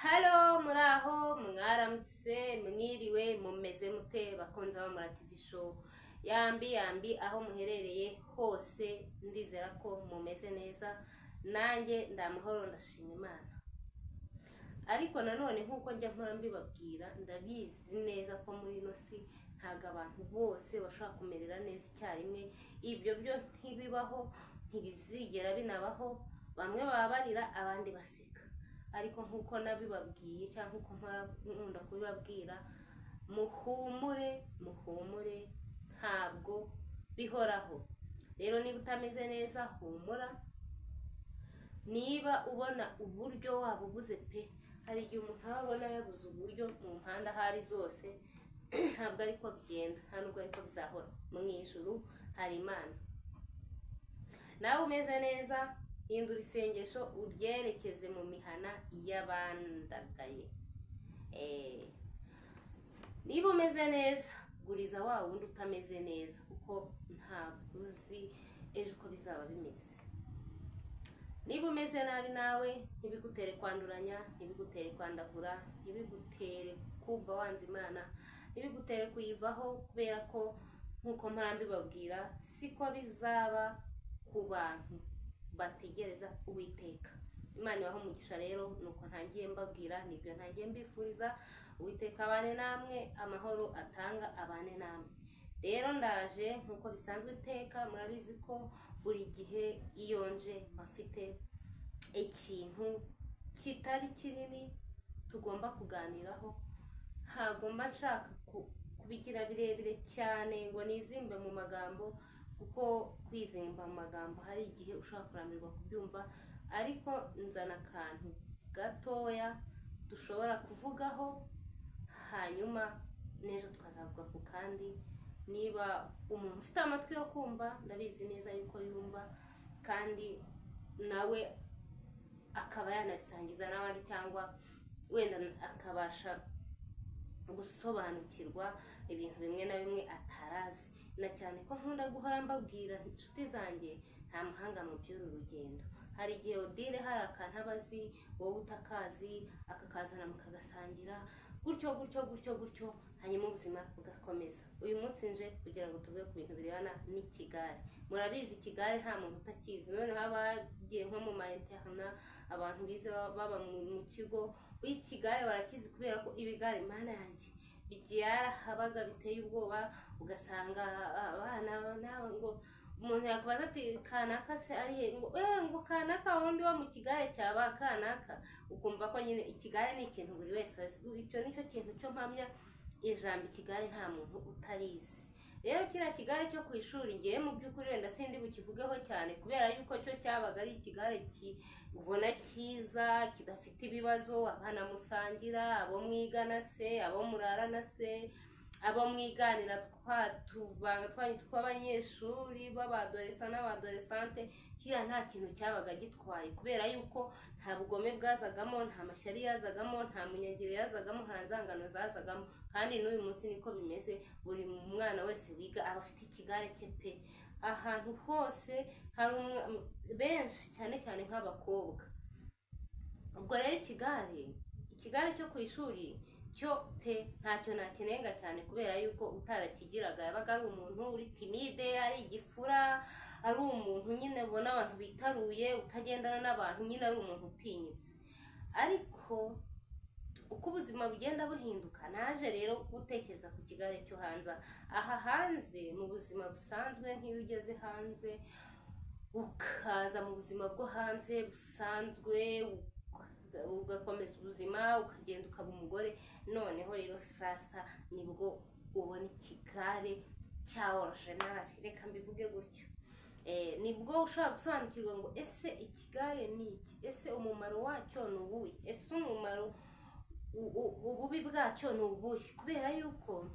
Hello, muraho, mwaramutse, mwiriwe, mumeze mute bakunzi ba Mura TV Show? Yambi yambi aho muherereye hose, ndizera ko mumeze neza. Nanjye ndamahoro, ndashima Imana. Ariko nanone nk'uko njya mpora mbibabwira, ndabizi neza ko muri ino si ntabwo abantu bose bashobora kumerera neza icyarimwe. Ibyo byo ntibibaho, ntibizigera binabaho. Bamwe baba barira, abandi baseka. Ariko nk'uko nabibabwiye cyangwa nk'uko mpora nkunda kubibabwira, muhumure, muhumure, ntabwo bihoraho. Rero niba utameze neza, humura. Niba ubona uburyo waba ubuze pe, hari igihe umuntu aba abona yabuze uburyo mu mpande aho ari zose. Ntabwo ariko bigenda, nta nubwo ariko bizahora. Mu ijuru hari Imana. Nawe umeze neza, hindura isengesho uryerekeze mu mihana y'abandagaye. Niba umeze neza, guriza wa wundi utameze neza, kuko ntabwo uzi ejo uko bizaba bimeze. Niba umeze nabi nawe, ntibigutere kwanduranya, ntibigutere kwandavura, ntibigutere kumva wanze Imana, ntibigutere kuyivaho, kubera ko nk'uko mpora mbibabwira, siko bizaba ku bantu bategereza Uwiteka. Imana ibahe umugisha. Rero nuko ntangiye mbabwira, nibyo ntangiye mbifuriza. Uwiteka abane namwe, amahoro atanga abane namwe. Rero ndaje nk'uko bisanzwe iteka. Murabizi ko buri gihe iyo nje mba mfite ikintu kitari kinini tugomba kuganiraho. Ntabwo mba nshaka kubigira birebire cyane ngo nizimbe mu magambo, kuko kwizimba mu magambo hari igihe ushobora kurambirwa kubyumva. Ariko nzana akantu gatoya dushobora kuvugaho, hanyuma n'ejo tukazavuga ku kandi. Niba umuntu ufite amatwi yo kumva, ndabizi neza yuko yumva, kandi nawe akaba yanabisangiza n'abandi, cyangwa wenda akabasha gusobanukirwa ibintu bimwe na bimwe atarazi. Na cyane ko nkunda guhora mbabwira, inshuti zanjye, nta muhanga mu by'uru rugendo. Hari igihe Odile hari akantu aba azi wowe utakazi, akakazana mukagasangira gutyo gutyo gutyo gutyo, hanyuma ubuzima bugakomeza. Uyu munsi nje kugira ngo tuvuge ku bintu birebana n'ikigare. Murabizi, ikigare nta muntu utakizi. Noneho abagiye nko mu ma internat, abantu bize baba mu kigo, ikigare barakizi, kubera ko ibigare, Mana yanjye, byarahabaga biteye ubwoba. Ugasanga abana n'aba ngo umuntu yakubaza ati: "Kanaka se ari he?" Ngo ngo kanaka wundi wo mu kigare cya ba kanaka. Ukumva ko nyine ikigare ni ikintu buri wese azi. Icyo nicyo kintu cyo mpamya, ijambo ikigare nta muntu utarizi. Rero kiriya kigare cyo ku ishuri, ngewe mu by'ukuri wenda sindi bukivugeho cyane, kubera yuko cyo cyabaga ari ikigare ubona cyiza, kidafite ibibazo. Abana musangira, abo mwigana se, abo murarana se, abo mwiganira twa tubanga twanyu tw'abanyeshuri b'abadolescents n'abadolescentes, kiriya nta kintu cyabaga gitwaye, kubera yuko nta bugome bwazagamo, nta mashyari yazagamo, nta munyagiro yazagamo, nta nzangano zazagamo. Kandi n'uyu munsi niko bimeze. Buri mwana wese wiga aba afite ikigare cye pe. Ahantu hose hari benshi, cyane cyane nk'abakobwa. Ubwo rero ikigare cyo ku ishuri cyo pe ntacyo nakinenga cyane, kubera yuko utarakigiraga yabaga ari umuntu uri timide, ari igifura, ari umuntu nyine ubona abantu bitaruye, utagendana n'abantu, nyine ari umuntu utinyitse. Ariko uko ubuzima bugenda buhinduka, naje rero gutekereza ku kigare cyo hanze aha. Hanze mu buzima busanzwe, nk'iyo ugeze hanze, ukaza mu buzima bwo hanze busanzwe, ugakomeza ubuzima, ukagenda ukaba umugore, noneho rero sasa nibwo ubona ikigare cya original, reka mbivuge gutyo. Nibwo ushobora gusobanukirwa ngo: ese ikigare ni iki? Ese umumaro wacyo ni uwuhe? Ese umumaro ububi bwacyo ni ubuhe? Kubera yuko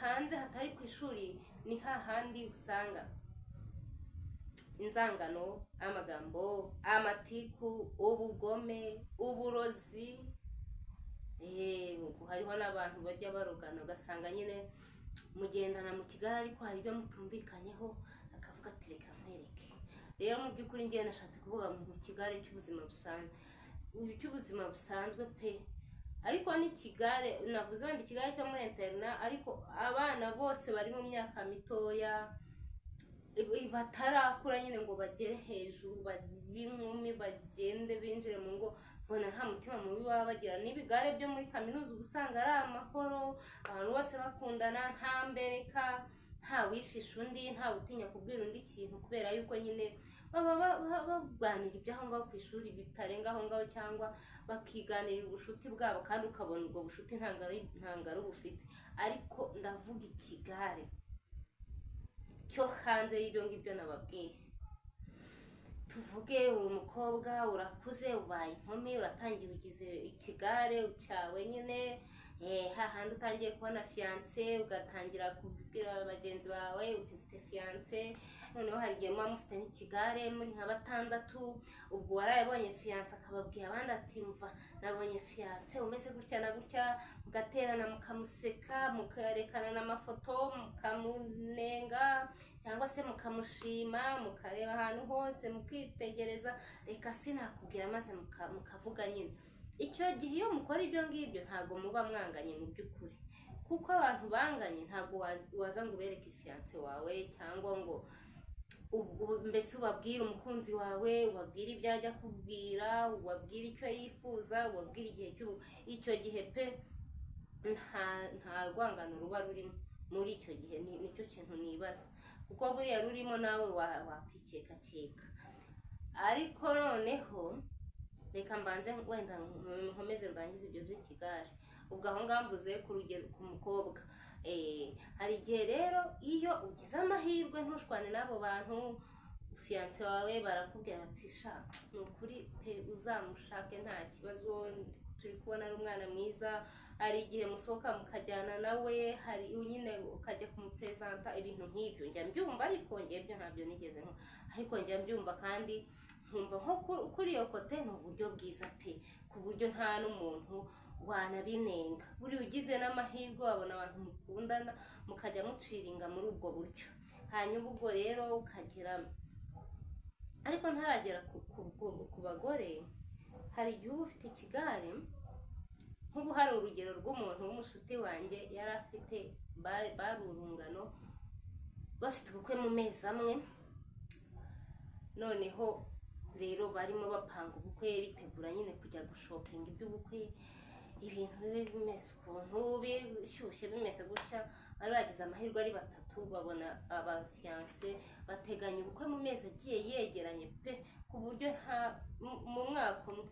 hanze hatari ku ishuri ni hahandi usanga inzangano, amagambo, amatiku, ubugome, uburozi. Ngo hariho n'abantu bajya barogana, ugasanga nyine mugendana mu kigare ariko hari ibyo mutumvikanyeho, akavuga ati: "Reka nkwereke." Rero mu by'ukuri ngewe nashatse kuvuga mu kigare cy'ubuzima busanzwe. cy'ubuzima busanzwe pe. Ariko n'ikigare navuze wenda ikigare cyo muri internat, ariko abana bose bari mu myaka mitoya batarakura nyine ngo bagere hejuru b'inkumi, bagende binjire mu ngo, mbona nta mutima mubi baba bagira. N'ibigare byo muri kaminuza uba usanga ari amahoro, abantu bose bakundana, nta mbereka, nta wishisha undi, nta utinya kubwira undi ikintu, kubera yuko nyine baba baganira iby'aho ngaho ku ishuri bitarenga aho ngaho, cyangwa bakiganirira ubushuti bwabo, kandi ukabona ubwo bushuti nta ngaru bufite. Ariko ndavuga ikigare cyo hanze y'ibyo ngibyo nababwiye. Tuvuge uri umukobwa, urakuze, ubaye inkumi, uratangiye, ugize ikigare cyawe nyine, hahandi utangiye kubona fiancé, ugatangira kubwira bagenzi bawe uti mfite fiancé. Noneho hari igihe muba mufite n'ikigare muri nka batandatu, ubwo warayabonye fiancé akababwira abandi ati mva nabonye fiancé umeze gutya na gutya, mugaterana, mukamuseka, mukerekana n'amafoto, mukamunenga cyangwa se mukamushima, mukareba ahantu hose mukitegereza, reka sinakubwira, maze mukavuga nyine. Icyo gihe iyo mukora ibyo ngibyo ntabwo muba mwanganye mu by'ukuri, kuko abantu banganye ntabwo waza ngo ubereke fiancé wawe, cyangwa ngo mbese ubabwire umukunzi wawe, ubabwire ibyo ajya kubwira, ubabwire icyo yifuza, ubabwire igihe cy'ubu. Icyo gihe pe nta rwangano ruba rurimo muri icyo gihe. Nicyo kintu nibaza, kuko buriya rurimo nawe wakwikekakeka. Ariko noneho reka mbanze wenda nkomeze ndangize ibyo by'ikigare. Ubwo aho ngaho mvuze ku rugero ku mukobwa. Hari igihe rero iyo ugize amahirwe ntushwane n'abo bantu, fiancé wawe barakubwira bati sha ni ukuri pe uzamushake, nta kibazo, turi kubona ari umwana mwiza. Hari igihe musohoka mukajyana nawe, hari nyine ukajya kumuperezanta, ibintu nk'ibyo njya mbyumva, ariko njye ibyo ntabyo nigeze nko, ariko njya mbyumva kandi nkumva nko kuri iyo côté ni uburyo bwiza pe, ku buryo nta n'umuntu wanabinenga. Buriya ugize n'amahirwe wabona abantu mukundana mukajya muciringa muri ubwo buryo. Hanyuma ubwo rero ukagera, ariko ntaragera ku bagore, hari igihe uba ufite ikigare. Nk'ubu hari urugero rw'umuntu w'umushuti wanjye yari afite, bari urungano, bafite ubukwe mu mezi amwe. Noneho rero barimo bapanga ubukwe, bitegura nyine kujya gushopinga iby'ubukwe, ibintu bibe bimeze ukuntu bishyushye bimeze gutya. Bari bagize amahirwe ari batatu, babona abafiancé, bateganya ubukwe mu mezi agiye yegeranye pe, ku buryo nta mu mwaka umwe.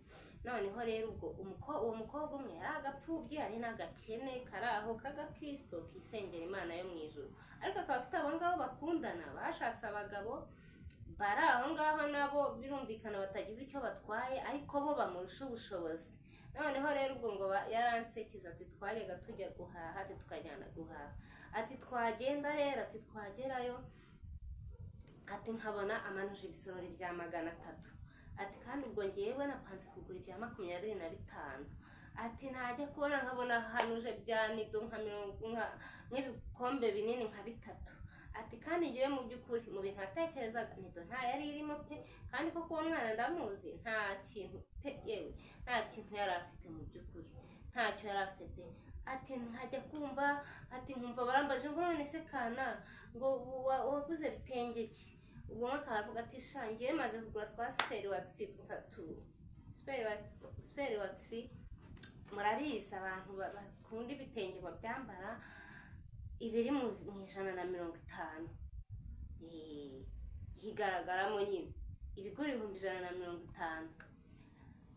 Noneho rero ubwo uwo mukobwa umwe yari agapfubyi, ari n'agakene kari aho k'agakirisito kisengera Imana yo mu ijuru, ariko akaba afite abo ngabo bakundana bashatse abagabo bari aho ngaho, nabo birumvikana batagize icyo batwaye, ariko bo bamurusha ubushobozi. Noneho rero ubwo ngo yaransekeje ati twajyaga tujya guhaha, ati tukajyana guhaha, ati twagenda rero, ati twagerayo, ati nkabona amanuje ibisorori bya 300, ati kandi ubwo ngewe napanze kugura ibya 25, ati ntajya kubona nkabona hanuje bya nido nka mirongo nk'ibikombe binini nka bitatu, ati kandi ngewe mu by'ukuri mu bintu natekerezaga nido nta yari irimo pe. Kandi koko uwo mwana ndamuzi, nta kintu pe, yewe nta kintu yari afite mu by'ukuri, ntacyo yari afite pe. Ati nkajya kumva, ati nkumva barambaje ngo none se kana ngo waguze bitenge ki? Ubwo umwe akaba avuga ati sha ngewe maze kugura twa superi waxi dutatu. Superi waxi murabizi, abantu bakunda ibitenge babyambara, ibiri mu 150, higaragaramo nyine ibigura 150,000.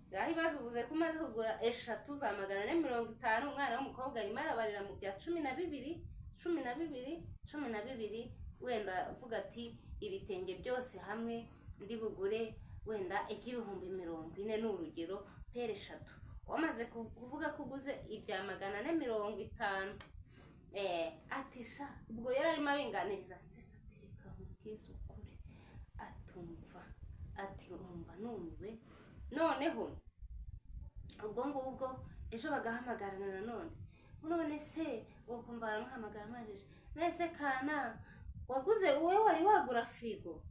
Ngaho ibibazo, uvuze ko umaze kugura eshatu za 450, umwana w'umukobwa arimo arabarira mu bya 12, 12, 12, wenda uvuga ati ibitenge byose hamwe ndi bugure wenda iby'ibihumbi 40, ni urugero, paire eshatu. Wamaze kuvuga ko uguze ibya 450. Ati sha ubwo yari arimo abinganiriza ndetse ati reka nkubwize ukuri, atumva ati nkumva numiwe. Noneho ubwo ngubwo ejo bagahamagarana nanone, none se ukumva baramuhamagara amajije, none se kana waguze, wowe wari wagura firigo?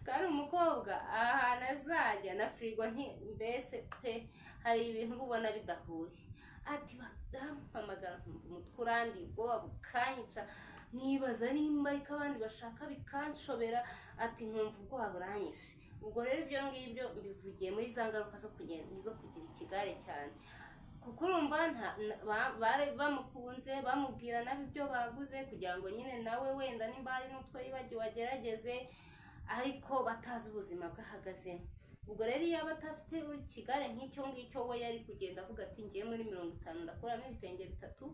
Kandi umukobwa ahantu azajya na firigo mbese pe, hari ibintu uba ubona bidahuye. Ati barampamagara nkumva umutwe urandiye, ubwoba bukanyica, nkibaza nimba ariko abandi bashaka bikanshobera. Ati nkumva ubwoba buranyishe. Ubwo rero ibyo ngibyo mbivugiye muri za ngaruka zo kugenda, zo kugira ikigare cyane, kuko urumva bari bamukunze, bamubwira nabi ibyo baguze kugira ngo nyine nawe wenda nimba hari n'utwo yibagiwe agerageze, ariko batazi ubuzima bwahagazemo. Ubwo rero iyo aba adafite ikigare nk'icyo ngicyo, we yari kugenda avuga ati ngiye muri 50 ndakuramo ibitenge bitatu,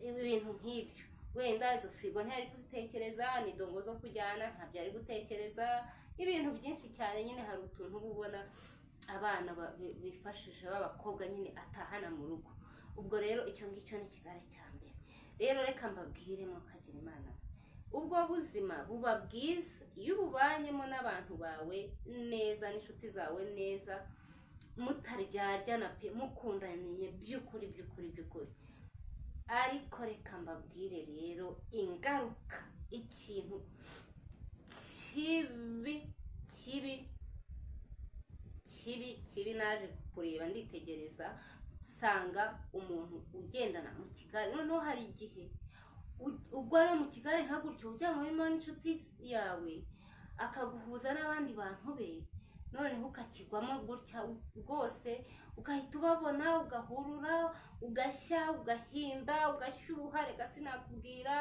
ibintu nk'ibyo. Wenda izo firigo ntiyari kuzitekereza, ni dongo zo kujyana ntabyo yari gutekereza, ibintu byinshi cyane nyine. Hari utuntu uba ubona abana bifashije b'abakobwa nyine atahana mu rugo. Ubwo rero icyo ngicyo ni ikigare cya mbere. Rero reka mbabwire, mukagira Imana, ubwo buzima buba bwiza iyo ububanyemo n'abantu bawe neza, n'inshuti zawe neza, mutaryarya pe, mukundanye by'ukuri by'ukuri by'ukuri. Ariko reka mbabwire rero ingaruka, ikintu kibi kibi kibi kibi naje kureba, nditegereza nsanga umuntu ugendana mu kigare, noneho hari igihe ugwa no mu kigare nka gutyo, ujyanwemo n'inshuti yawe akaguhuza n'abandi bantu be, noneho ukakigwamo gutya rwose, ugahita ubabona, ugahurura, ugashya, ugahinda, ugashyuha, reka sinakubwira.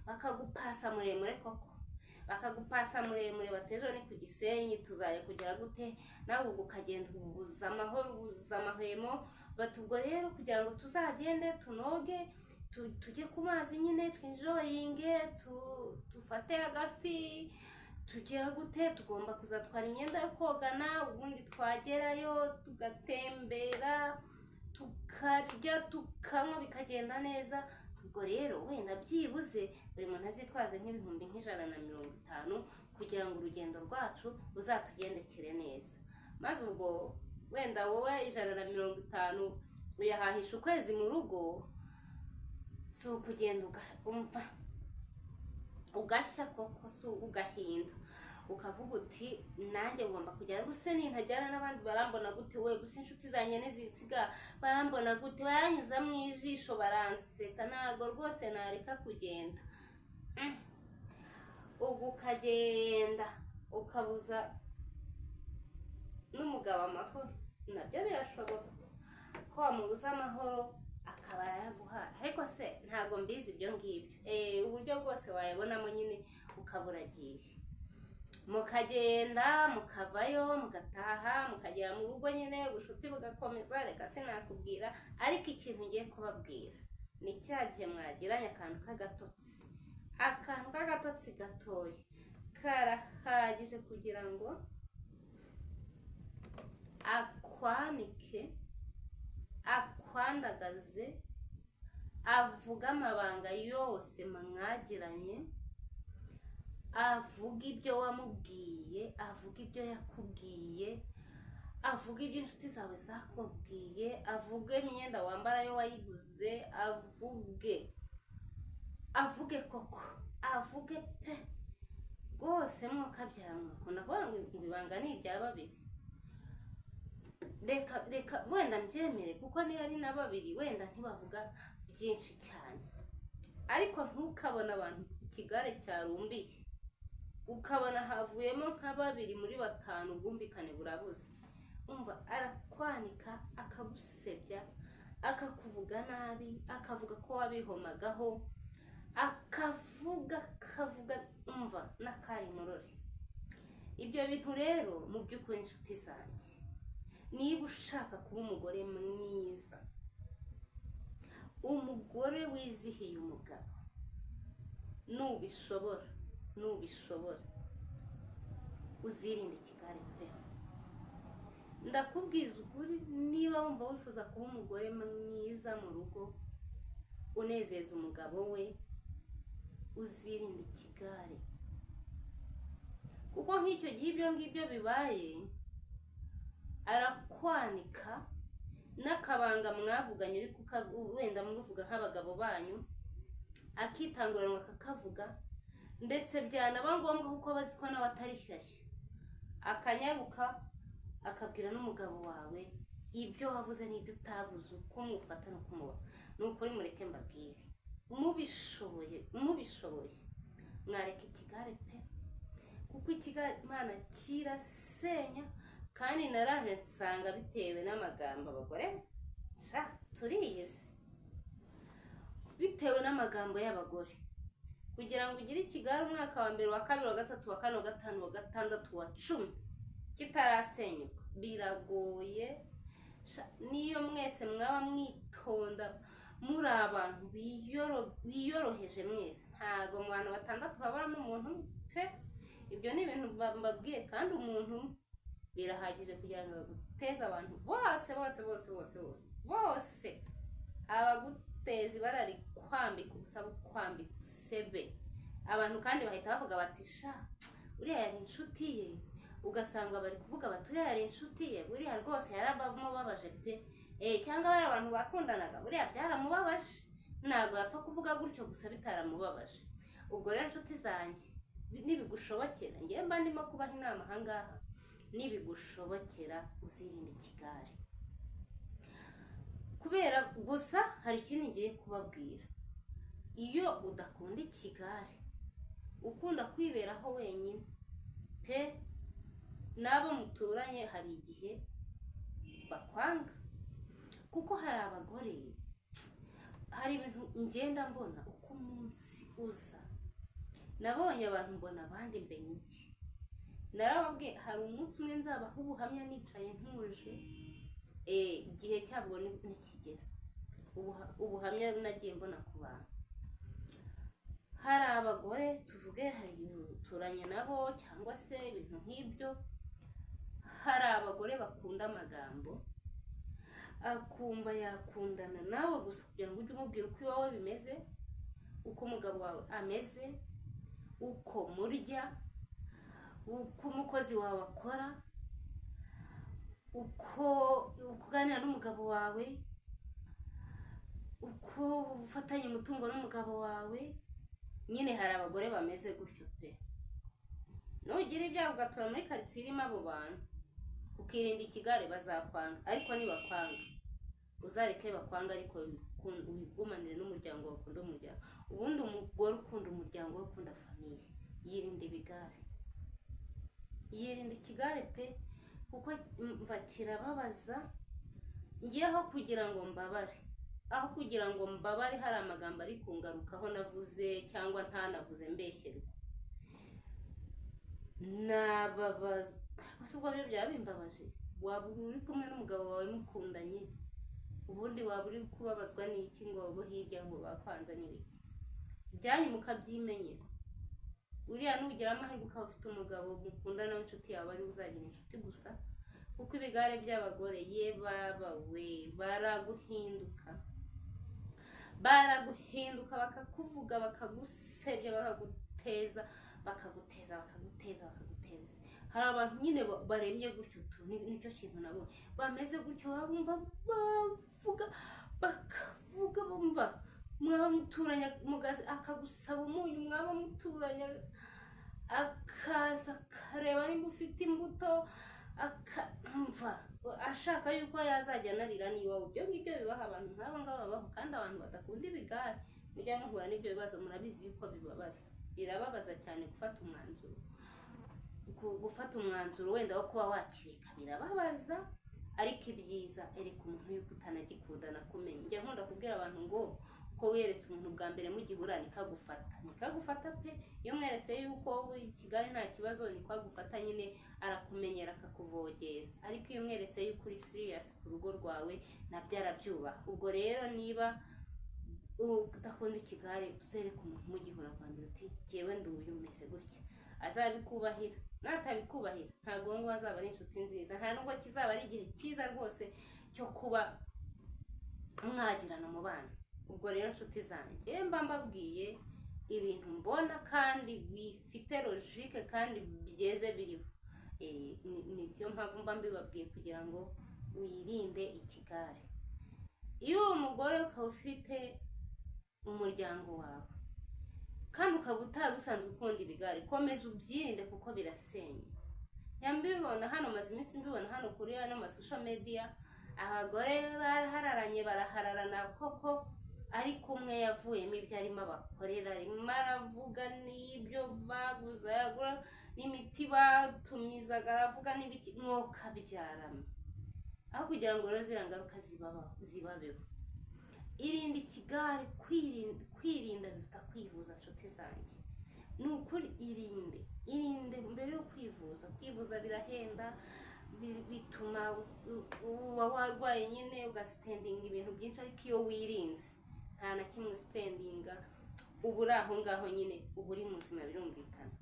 Bakagupasa muremure koko, bakagupasa muremure, batejo ni ku Gisenyi, tuzajya kugera gute? Nawe ubwo ukagenda ubuza amahoro, ubuza amahwemo. Bati ubwo rero kugira ngo tuzagende tunoge, tujye ku mazi nyine, twinjoyinge, dufate agafi, tugera gute, tugomba kuzatwara imyenda yo kogana, ubundi twagerayo tugatembera, tukarya, tukanywa, bikagenda neza. Ubwo rero wenda byibuze buri muntu azitwaze nk'ibihumbi nk'150 kugira ngo urugendo rwacu ruzatugendekere neza. Maze ubwo wenda wowe 150 uyahahisha ukwezi mu rugo, si ukugenda umva ugashya koko, si ugahinda, ukavuga uti nanjye ngomba kugera, gusa nintajyana n'abandi barambona gute we? Gusa inshuti zanjye nizinsiga barambona gute? Baranyuza mu ijisho, baranseka, ntabwo rwose nareka kugenda. Ubwo ukagenda ukabuza n'umugabo amahoro, nabyo birashoboka ko wamubuza amahoro akaba arayaguhaye, ariko se ntabwo mbizi ibyo ngibyo. Uburyo bwose wayabonamo nyine ukaba uragiye, mukagenda, mukavayo, mugataha, mukagera mu rugo nyine ubucuti bugakomeza, reka sinakubwira. Ariko ikintu ngiye kubabwira ni cya gihe mwagiranye akantu k'agatotsi, akantu k'agatotsi gatoya karahagije kugira ngo akwanike, akwandagaze, avuge amabanga yose mwagiranye, avuga ibyo wamubwiye, avuga ibyo yakubwiye, avuga ibyo inshuti zawe zakubwiye, avuge imyenda wambara yo wayiguze, avuge, avuge koko, avuge pe rwose. Mwokabyara mwakunda kuvuga ngo ibanga ni irya babiri. Reka reka wenda mbyemere, kuko niyo ari na babiri wenda ntibavuga byinshi cyane, ariko ntukabone abantu ikigare cyarumbiye, ukabona havuyemo nka babiri muri batanu, ubwumvikane burabuze. Umva, arakwanika, akagusebya, akakuvuga nabi, akavuga ko wabihomagaho, akavuga, akavuga, umva n'akari murori. Ibyo bintu rero mu by'ukuri, inshuti zanjye, niba ushaka kuba umugore mwiza, umugore wizihiye umugabo, nubishobora, nubishobora uzirinde ikigare pe. Ndakubwiza ukuri, niba wumva wifuza kuba umugore mwiza mu rugo, unezeza umugabo we, uzirinde ikigare, kuko nk'icyo gihe ibyo ngibyo bibaye, arakwanika n'akabanga mwavuganye, uri wenda muruvuga nk'abagabo banyu, akitanguranwa akakavuga, ndetse byanaba ngombwa kuko aba azi ko nawe atari shyashya. Akanyaruka akabwira n'umugabo wawe ibyo wavuze n'ibyo utavuze, uko mufata n'uko muba. Ni ukuri, mureke mbabwire, mubishoboye, mubishoboye mwareka ikigare pe, kuko ikigare, Imana, kirasenya. Kandi naraje nsanga bitewe n'amagambo abagore, sha, turiyizi, bitewe n'amagambo y'abagore, kugira ngo ugire ikigare umwaka wa mbere, wa kabiri, wa gatatu, wa kane, wa gatanu, wa gatandatu, wa 10 kitarasenyuka, biragoye. Niyo mwese mwaba mwitonda, muri abantu biyoroheje mwese, ntago mu bantu batandatu habaramo umuntu umwe pe. Ibyo ni ibintu mbabwiye. Kandi umuntu umwe birahagije kugira ngo aguteze abantu bose bose bose bose bose bose, abaguteza ibara rikwambika ubusa, bukwambika usebe. Abantu kandi bahita bavuga bati: "Sha, uriya yari inshuti ye." Ugasanga bari kuvuga bati: "Uriya yari inshuti ye, buriya rwose yaramubabaje pe." Cyangwa bari abantu bakundanaga, buriya byaramubabaje, ntabwo yapfa kuvuga gutyo gusa bitaramubabaje. Ubwo rero, inshuti zanjye, nibigushobokera, ngewe mba ndimo kubaha inama ahangaha, nibigushobokera uzirinde ikigare. Kubera gusa hari ikindi ngiye kubabwira: iyo udakunda ikigare, ukunda kwiberaho wenyine pe, n'abo muturanye hari igihe bakwanga. Kuko hari abagore, hari ibintu ngenda mbona uko umunsi uza. Nabonye abantu, mbona abandi, mbenya iki. Narababwiye, hari umunsi umwe nzabaha ubuhamya nicaye ntuje, igihe cyabwo nikigera. Ubuhamya nagiye mbona ku bantu. Hari abagore, tuvuge hari ibintu uturanye nabo cyangwa se ibintu nk'ibyo, hari abagore bakunda amagambo, akumva yakundana nawe gusa kugira ngo ujye umubwira uko iwawe bimeze, uko umugabo wawe ameze, uko murya, uko umukozi wawe akora, uko uganira n'umugabo wawe, uko ufatanya umutungo n'umugabo wawe. Nyine hari abagore bameze gutyo pe. Nugira ibyago ugatura muri karitsiye irimo abo bantu, ukirinda ikigare, bazakwanga. Ariko nibakwanga, uzareke bakwanga, ariko wigumanire n'umuryango wawe, ukunda umuryango. Ubundi umugore ukunda umuryango we, ukunda famille, yirinda ibigare, yirinda ikigare pe, kuko mva kirababaza. Ngiyeho kugira ngo mbabare, aho kugira ngo mbabare hari amagambo ari kungarukaho navuze cyangwa ntanavuze, mbeshyerwa, nababaza. Ariko se ubwo byo byaba bimbabaje? Waba uri kumwe n'umugabo wawe mukundanye, ubundi waba uri kubabazwa n'iki ngo bo hirya ngo bakwanza n'ibiki? Ibyanyu mukabyimenyera. Uriya nugira amahirwe ukaba ufite umugabo mukundana w'inshuti yawe, ari uzagira inshuti gusa, kuko ibigare by'abagore, ye baba we, baraguhinduka, baraguhinduka, bakakuvuga, bakagusebya, bakaguteza, bakaguteza, bakaguteza, bakaguteza. Hari abantu nyine baremye gutyo tu, nicyo kintu nabo bameze gutyo. Bumva bavuga, bakavuga, bumva mwaba muturanye akagusaba umunyu, mwaba muturanye akaza akareba nimba ufite imbuto, akamva ashaka yuko yazajya anarira n'iwawe. Ibyo ngibyo bibaho, abantu nk'aba ngaba babaho. Kandi abantu badakunda ibigare, mujya muhura n'ibyo bibazo, murabizi yuko bibabaza, birababaza cyane gufata umwanzuro wenda wo kuba wakireka, birababaza. Ariko ibyiza, ereka umuntu yuko utanagikunda nakumenya. Njya nkunda kubwira abantu ngo uko weretse umuntu bwa mbere mugihura nikagufata, nikagufata pe. Iyo umweretse yuko wowe ikigare nta kibazo, niko agufata nyine, arakumenyera, akakuvogera. Ariko iyo umweretse yuko uri serious ku rugo rwawe, nabyo arabyubaha. Ubwo rero niba udakunda ikigare, uzereke umuntu mugihura bwa mbere uti: "Jyewe nduyu, meze gutya." Azabikubahira. Natabikubahira, ntabwo uwo nguwo azaba ari inshuti nziza, nta nubwo kizaba ari igihe cyiza rwose cyo kuba mwagirana umubano. Ubwo rero, inshuti zanjye, mba mbabwiye ibintu mbona kandi bifite logique kandi byeze biriho. Nibyo mpamvu mba mbibabwiye, kugira ngo wirinde ikigare. Iyo uri umugore ukaba ufite umuryango wawe kandi ukaba utari usanzwe ukunda ibigare, komeza ubyirinde kuko birasenya. Mbibona hano, maze iminsi mbibona hano kuri ano ma social media, abagore barahararanye, barahararana koko, ariko umwe yavuyemo ibyo arimo abakorera, arimo aravuga n'ibyo baguze, yagura n'imiti batumizaga, aravuga n'ibiki, mwokabyarama. Aho kugira ngo rero ziriya ngaruka zibabeho, irinde ikigare. Kwirinda biruta kwivuza, nshuti zanjye, ni ukuri. Irinde, irinde mbere yo kwivuza. Kwivuza birahenda, bituma uba warwaye nyine ugaspendinga ibintu byinshi, ariko iyo wirinze nta na kimwe uspendinga, uba uri aho ngaho nyine, uba uri muzima, birumvikana.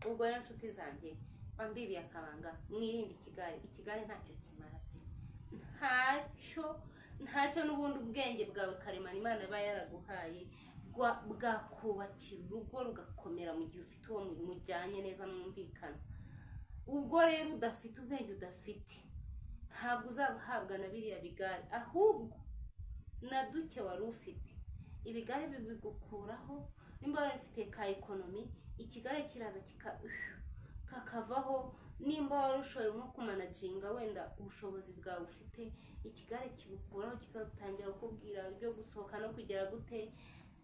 Ubwo rero, nshuti zanjye, wambibiye akabanga, mwirinde ikigare. Ikigare ntacyo kimara pe, ntacyo, ntacyo. N'ubundi ubwenge bwawe karemano Imana iba yaraguhaye bwakubakira urugo rugakomera mu gihe ufite uwo mujyanye neza, mwumvikana. Ubwo rero udafite ubwenge, udafite, ntabwo uzabuhabwa na biriya bigare, ahubwo na duke wari ufite ibigare bibigukuraho. Nimba wari ufite ka economy, ikigare kiraza kakavaho. Nimba wari ushoboye nko kumanaginga wenda ubushobozi bwawe ufite, ikigare kibukuraho, kikatangira kukubwira ibyo gusohoka no kugera gute.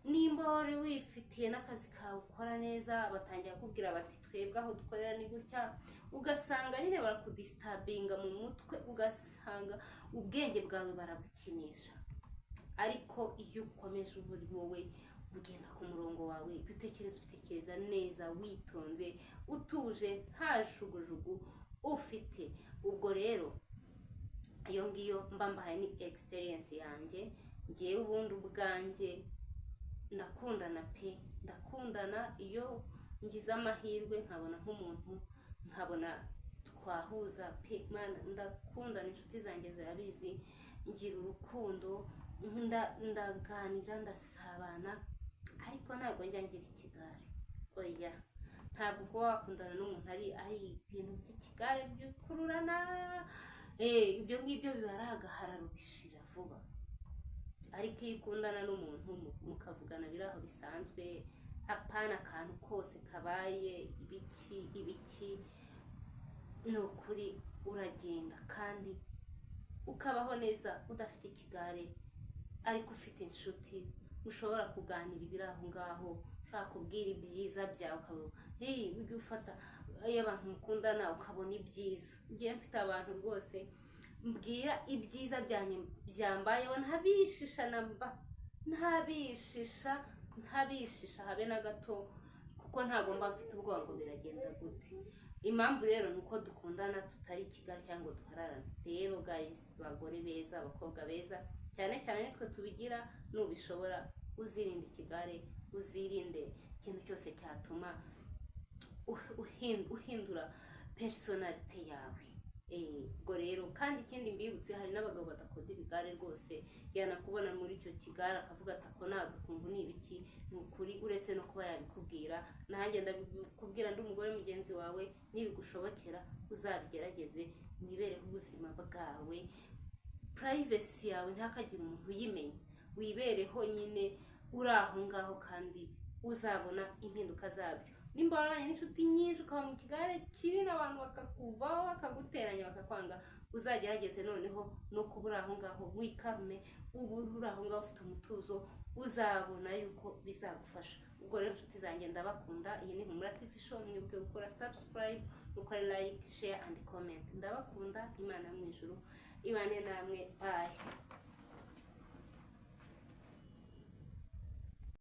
Nimba wari wifitiye n'akazi kawe ukora neza, batangira kukubwira bati: "Twebwe aho dukorera ni gutya." Ugasanga nyine barakudisturbinga mu mutwe, ugasanga ubwenge bwawe barabukinisha. Ariko iyo ukomeje uba uri wowe, ugenda ku murongo wawe, ibyo utekereza ubitekereza neza, witonze, utuje, nta jugujugu ufite. Ubwo rero iyo ngiyo mba mbahaye ni experience yanjye. Ngewe ubundi ubwanjye ndakundana pe, ndakundana. Iyo ngize amahirwe nkabona nk'umuntu, nkabona twahuza pe, Mana, ndakundana. Inshuti zanjye zirabizi, ngira urukundo, ndaganira, ndasabana, ariko ntabwo njya ngira ikigare, oya. Ntabwo kuba wakundana n'umuntu ari ibintu by'ikigare byukururana, ibyo ngibyo biba ari agahararo, bishira vuba. Ariko iyo ukundana n'umuntu mukavugana biri aho bisanzwe, apana akantu kose kabaye ibiki ibiki, ni ukuri uragenda kandi ukabaho neza udafite ikigare, ariko ufite inshuti mushobora kuganira ibiri aho ngaho, ushobora kubwira ibyiza byawe, ukaba hey, ujya ufata iyo abantu mukundana ukabona ibyiza. Ngiye mfite abantu rwose mbwira ibyiza byanjye byambayeho, ntabishisha na mba, ntabishisha, ntabishisha habe na gato, kuko ntabwo mba mfite ubwoba ngo biragenda gute. Impamvu rero ni uko dukundana, tutari ikigare cyangwa ngo duhararane. Rero guys, bagore beza, abakobwa beza, cyane cyane nitwe tubigira, nubishobora uzirinde ikigare, uzirinde ikintu cyose cyatuma uhindura personnalité yawe. Ubwo rero kandi ikindi mbibutse, hari n'abagabo badakunda ibigare rwose, yanakubona muri icyo kigare akavuga ati: "Ako ni agakungu, ni ibiki?" Ni ukuri, uretse no kuba yabikubwira, nanjye ndabikubwira ndi umugore mugenzi wawe, nibigushobokera uzabigerageze, wibereho ubuzima bwawe, privacy yawe ntihakagire umuntu uyimenya, wibereho nyine uri aho ngaho, kandi uzabona impinduka zabyo. Nimba warabanye n'inshuti nyinshi, ukaba mu kigare kinini, abantu bakakuvaho, bakaguteranya, bakakwanga, uzagerageze noneho no kuba uri aho ngaho wikarume, uba uri aho ngaho ufite umutuzo, uzabona yuko bizagufasha. Ubwo rero, inshuti zanjye, ndabakunda. Iyi ni Humura TV Show. Mwibuke gukora subscribe, gukora like, share and comment. Ndabakunda. Imana yo mu ijuru ibane namwe. Bye.